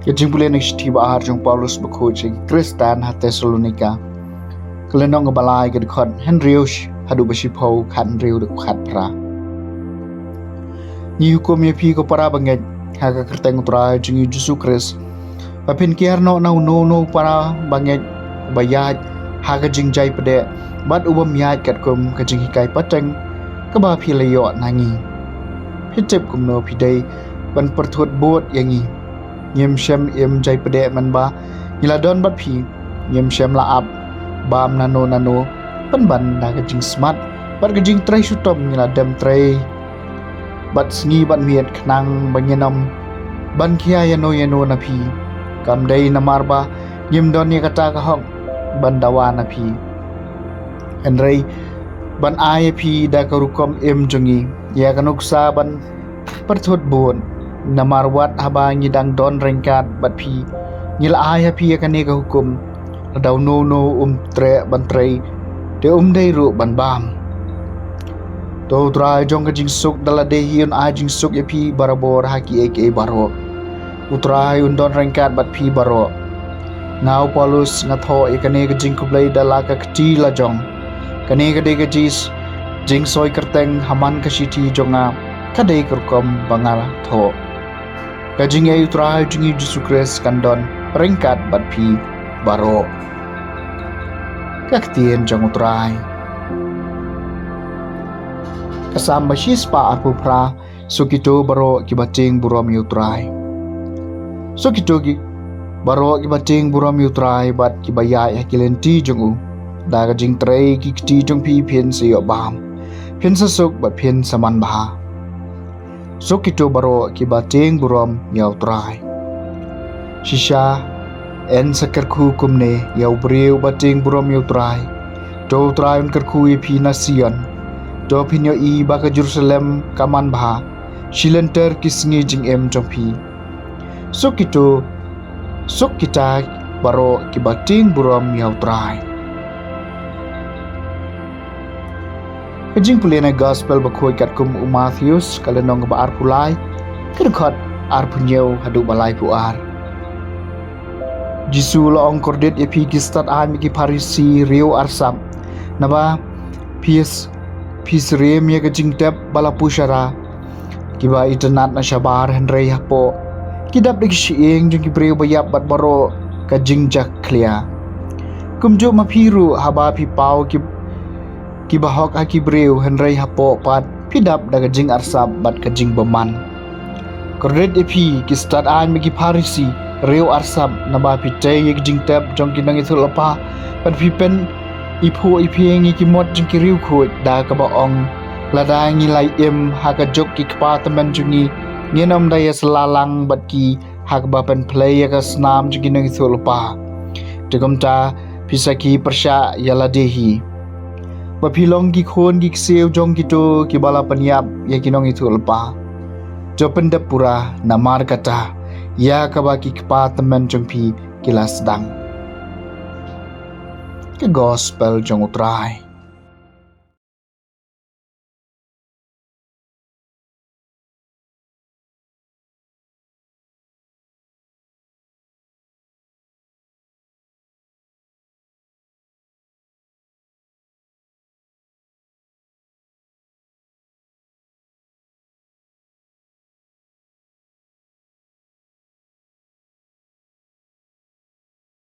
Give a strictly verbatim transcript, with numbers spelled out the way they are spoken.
Ka jingpule na ka shithi ba ar jong u Paulus bakhuid sha ki Khristan ha Thessalonika, ka lynnong kaba lai, ka dkhot hynriew haduh ba shiphew, khathynriew haduh khatphra. Ngi hukum ïa phi ko para bangeit ha ka kyrteng u Trai jong ngi u Jisu Khrist, ba phin kiar noh na uno uno u para bangeit ba ïaid ha ka jingjai pdeng bad u bym ïaid katkum ka jinghikai pateng kaba phi la ïoh na ngi. Phi tip kumno phi dei ban pyrthut bud ïa ngi. Ngim shym im jai pdeng mynba ngi la don bad phi. Ngim shym la ap bam nano nano, pynban da ka jingsmat bad ka jingtrei shitom ngi la dem trei bad sngi bad miet, khnang ba ngin ym ban khia ïano ïano na phi. Kam dei namar ba ngim don ïa kata ka hok ban dawa na phi, hynrei ban ai ïa phi da ka rukom im jong ngi ïa ka nuksa ban pyrthut bud. Namar wat haba ngi dang don ryngkat bad phi, ngi la ai ha phi ïa kane ka hukum: lada uno uno um treh ban trei, te um dei ruh ban bam. To u Trai jong ka jingsuk da lade hi un ai jingsuk ïa phi barabor ha kiei kiei baroh. U Trai un don ryngkat bad phi baroh. Nga u Paulus nga thoh ïa kane ka jingkhublei da la ka kti lajong. Kane ka dei ka jis jingsoi kyrteng ha man ka shithi jong nga, ka dei ka rukom ba nga la thoh. Ka jingïeit u Trai jong ngi u Jisu Khrist kan don ryngkat bad phi baroh. Ka ktien jong u Trai. Ka Salm ba shispah arphew phra. Suk kito baroh kiba tieng burom ïa u Trai. Suk kito ki baroh kiba tieng burom ïa u Trai bad kiba ïaid ha ki lynti jong u. Da ka jingtrei ki kti jong phi phin sa ïoh bam, phin sa suk bad phin sa man bha. Suk kito baroh kiba tieng burom ïa u Trai. Shisha yn sa kyrkhu kumne ïa u briew ba tieng burom ïa u Trai. To u Trai un kyrkhu ïa phi na Sion. To phin ïohi ba ka Jerusalem ka man bha, shi lynter ki sngi jingim jong phi. Suk kito, suk kita baroh kiba tieng burom ïa u Trai. Ka jingpule na Gospel bakhuid katkum u Mathaios, ka lynnong kaba arphew lai, ka dkhot arphew hynñiew haduh ba laiphew ar. Jisu la ong, kordit ïa phi ki stad aiñ bad ki Pharisi, riew arsap, naba phi s-, phi syriem ïa ka jingtep ba la pushara, kiba itynnad na shabar, hynrei hapoh ki dap da ki shyieng jong ki briew ba ïap bad baroh ka jingjakhlia. Kumjuh ma phi ruh, haba phi paw ki, kiba hok ha ki briew, hynrei hapoh pat phi dap da ka jingarsap bad ka jingbymman. Kordit ïa phi ki stad aiñ bad ki Pharisi, riew arsap, naba phi tei ïa ki jingtep jong ki nongïathuhlypa bad phi pyn iphuh iphieng ïa ki mot jong ki riewkhuid, da kaba ong, lada ngi la im ha ka juk ki kpa tymmen jong ngi, ngin ym da ïasylla lang bad ki ha kaba pynphlei ïa ka snam jong ki nongïathuhlypa. Te kumta phi sakhi pyrshah ïa lade hi, ba phi long ki khun ki ksiew jong kito kiba la pynïap ïa ki nongïathuhlypa. To pyndep pura namar kata ïa kaba ki kpa tymmen jong phi ki la sdang. Ka Gospel jong u Trai.